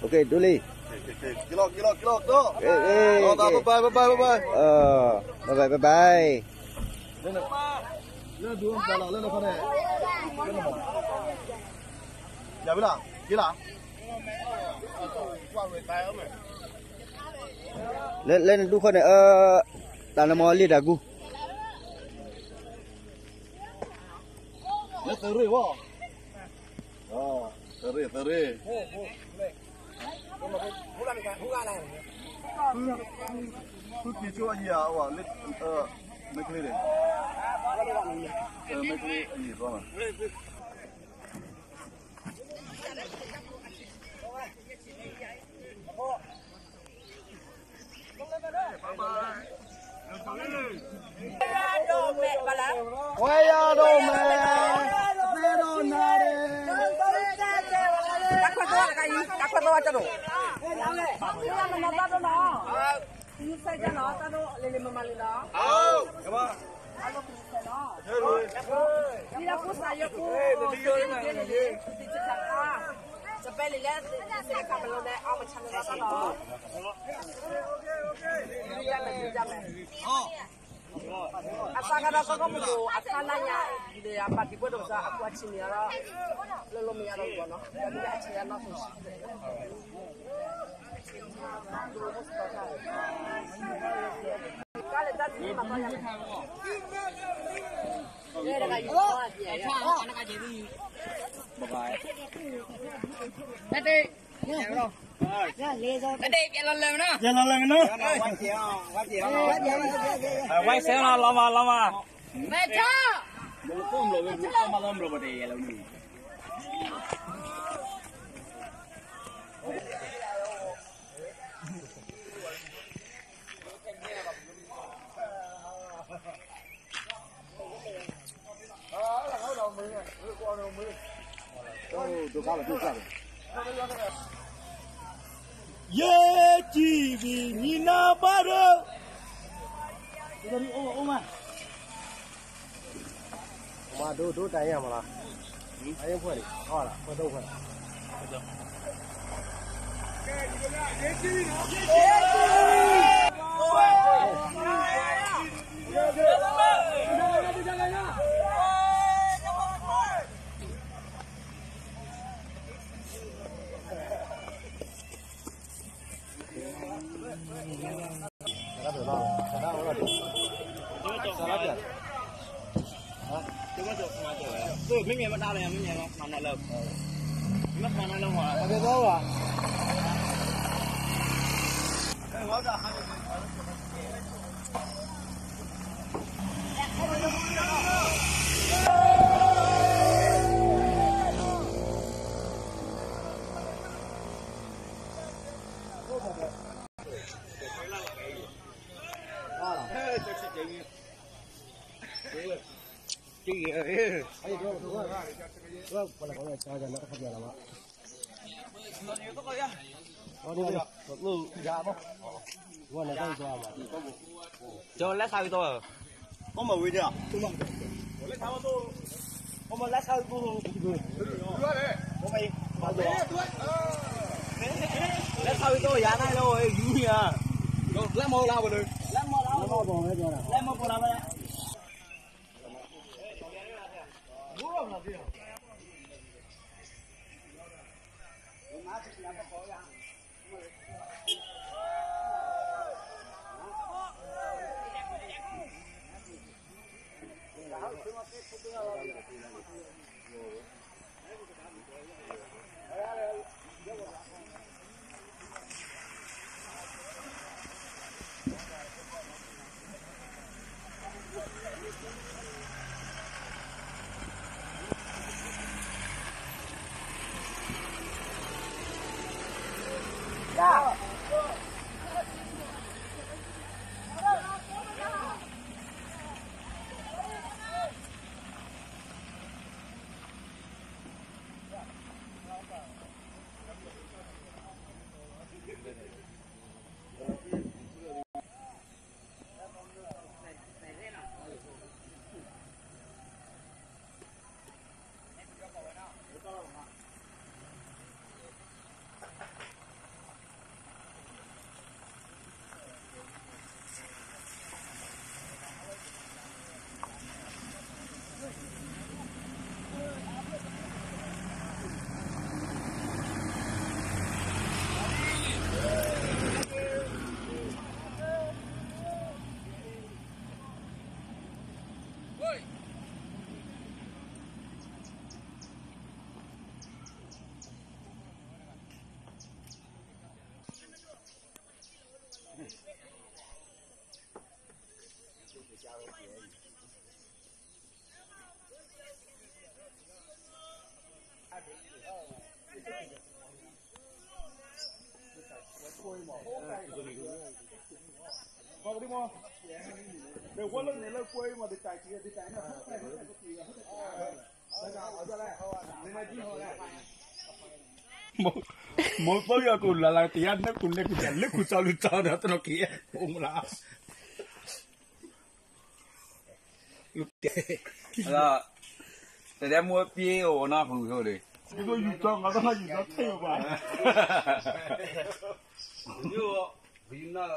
OK, ဒိလံ. က့ၤလီၤ က့ၤလီၤ က့ၤလီၤ က့ၤလီၤ. OK, bye bye bye bye. Bye bye bye bye. လၢနဒူၣ်ခီန့ၣ် တၢ်နမီၤလံတၢ်ကူ လၢသရ့ၣ်ဝဲ. သရ့ၣ် သရ့ၣ်. ဖုက့ၤဆိအယံၤဧါ, မ့ၢ်ချ့န့ၣ်, မ့ၢ်ချ့အယံၤဘၣ်. ဝဲယၤဒိၣ်မဲာ်, သ့ဒိၣ်နၤဒ့း, တၢ်ခွဲးသဝီတၢ်ဒိၣ်, မနုၤသ့ၣ်ညါနီၤ, တၢ်ဒိၣ်လံၤလံၤမၤမၤလံၤလီၤ. အလီၤပျံၤစဲးနီၤ, ဒ်လၢကူစါယိကူ, တဘဲလံၤလၢသ့ၣ်ခါပလီၢ်န့ၣ် အီၣ်မဆါန့ၣ်လီၤနီၤ, ဒ်တၢ်မဲာ်ဒ်တၢ်မဲာ်, အသးကဒီးကီကီၢ်မုၢ်ဒိၣ် အခါနၤညါ, ဒ်အပာ်တံၤပှဲၤဒိၣ်ကစၢ် အကူအဆံးန့ၣ်ဒီး, လၢလီၤမ့ၢ်ယၤဒီးဂီၢ်နီၤ, အဆံးယၤနီၢ်ခိၣ်ဆံး တၢ်ဒ့း ပျဲလီၤလၢာ်မနီၤ, ပျဲလီၤလၢာ်မနီၤ, ဝဲစဲးနီၤ လီၤမး လီၤမး, မဲထီၣ် ယဲၢ်ကံၢ်ပံၤ နံၤနါဘၣ်ဒိၣ်, မၤဒိၣ်ဒိၣ်တၢ်ညါမးလီၤ, အယိၣ်ဖှဲၣ်န့ၣ် အီၣ်လီၤ ဖှဲၣ်ဒိၣ်ဖှဲၣ်လီၤ. ကၠီၤလဲၤခးက့ၤသိး, အိၣ်မၤဝံၤဒီး, အိၣ်မၤလဲၤခးက့ၤသိး, လဲၤခးက့ၤသိး ယၤန့ၣ်လၢ ယူၤယၤ, လဲၤမၤလၢ, လဲၤမၤပိာ်လၢဝဲ. မိၢ်သိယီၤကလၢ်လၢတယါနဲၣ်ကူနဲၣ်ကူတၢ်လၢခူၣ်သီလူၤသီဒီးတနီၤက့ၤအိၣ်မူလၢ တဒဲမူပှ့ၤအိၣ်နီၢ်ဖုးဖိလံ, ယူၤသီငါသီယူၤသီထဲဘၣ်, ယူၤ